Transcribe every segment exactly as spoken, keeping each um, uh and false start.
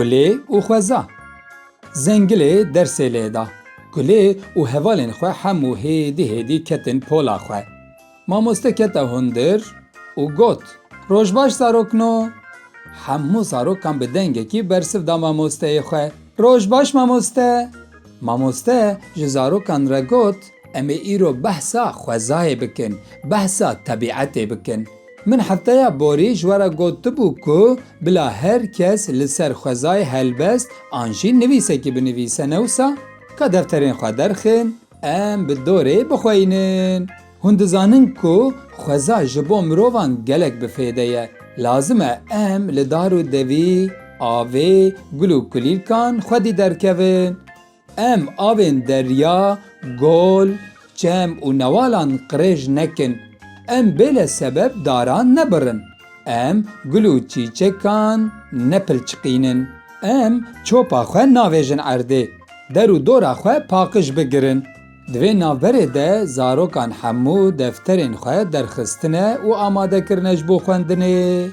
Gulê û xweza. Zengilê dersê lê da. Gulê û hevalên xwe hemû hêdî hêdî ketin pola xwe. Mamoste kete hundir û got, "Roj baş zarokno." Hemû zarokan bi dengekî bersiv da mamosteyê xwe. "Roj baş mamoste." Mamoste ji zarokan re got, "Em ê îro behsa xwezayê bikin, behsa tebîetê bikin. Min hefteya borî ji we re gotibû ku bila her kes li ser xwezayê helbest an jî nivîsekî binivîse, ne wisa? Ka defterên xwe derxin, em bi dorê bixweynin." Hûn dizanin ku xweza ji bo mirovan gelek bi fêde ye. Lazim e em li dar û devî, avê, gul û kulîlkan xwedî derkevin. Em avên derya, gol, çem û newalan qirêj nekin. Em bêle sebeb daran nebirin. Em gul û çîçekan nepilçiqînin. Em çopa xwe navêjin erdê. Der û dora xwe paqij bigirin. Di vê navberê de zarokan hemû defterên xwe derxistine û amade kirine ji bo xwendinê.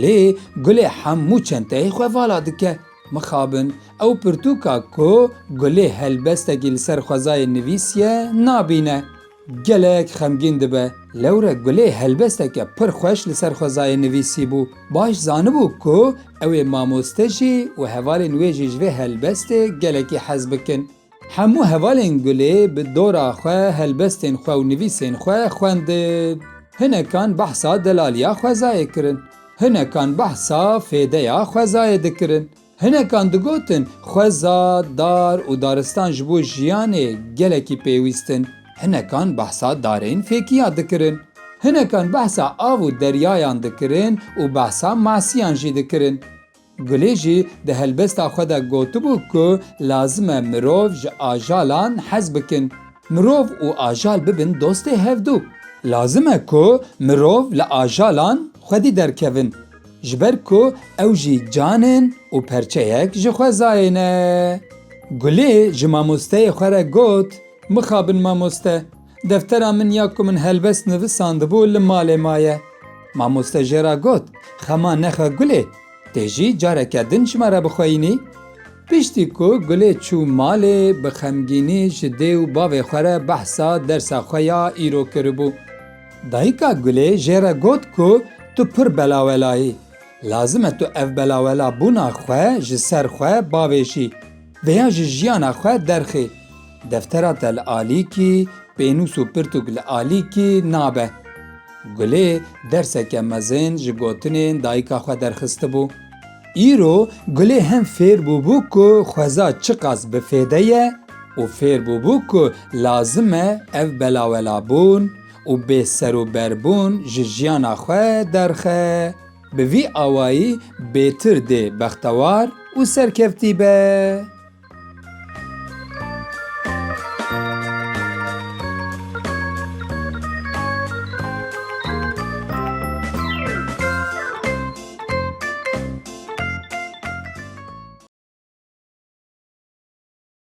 Lê Gulê hemû çenteyê xwe vala dike. Mixabin, ew pirtûka ku Gulê helbestekî li ser xwezayê nivîsiye, nabîne. Gelek xemgîn dibe. Lewre Gulê helbesteke pir xweş li ser xwezayê nivîsîbû. Baş zanibû ku ew ê mamoste jî û hevalên wê jî ji vê helbestê gelekî hez bikin. Hemû hevalên Gulê bi dora xwe helbestên xwe û nivîsên xwe xwendin. Hinekan behsa delaliya xwezayê kirin. Hinekan behsa fêdeya xwezayê dikirin. Hinekan digotin, xweza, dar û daristan ji bo jiyanê gelekî pêwîst in. Hinekan behsa darên fêkiya dikirin. Hinekan behsa av û deryayan dikirin û behsa masiyan jî dikirin. Gulê jî di helbesta xwe de gotibû ku lazim e mirov ji ajalan hez bikin. Mirov û ajal bibin dostê hevdû. Lazim e ku mirov li ajalan xwedî derkevin. Ji ber ku ew jî can in û perçeyek ji xwezayê ne. Gulê ji mamosteyê xwe re got, "Mixabin mamoste, deftera min ya ku min helbest nivisandibû li malê maye." Mamoste jê re got, "Xema nexe Gulê, tê jî careke din ji me re bixweyînî." Piştî ku Gulê çû malê, bi xemgînî ji dê û bavê xwe re behsa dersa xwe ya îro kiribû. Dayika Gulê jê re got ku, "Tu pir belawelayî. Lazim e tu ev belawelabûna xwe ji ser xwe bavêjî. Vêya ji jiyana xwe derxî. Deftera te li alîkî, pênûs û pirtûk li alîkî nabe." Gulê derseke mezin ji gotinên dayika xwe derxistibû. Îro Gulê hem fêr bûbû ku xweza çiqas bi fêde ye û fêr bûbû ku lazim e ev belawelabûn û bêserûberbûn ji jiyana xwe derxe. Bi vî awayî bêtir dê bextewar û serkeftî be.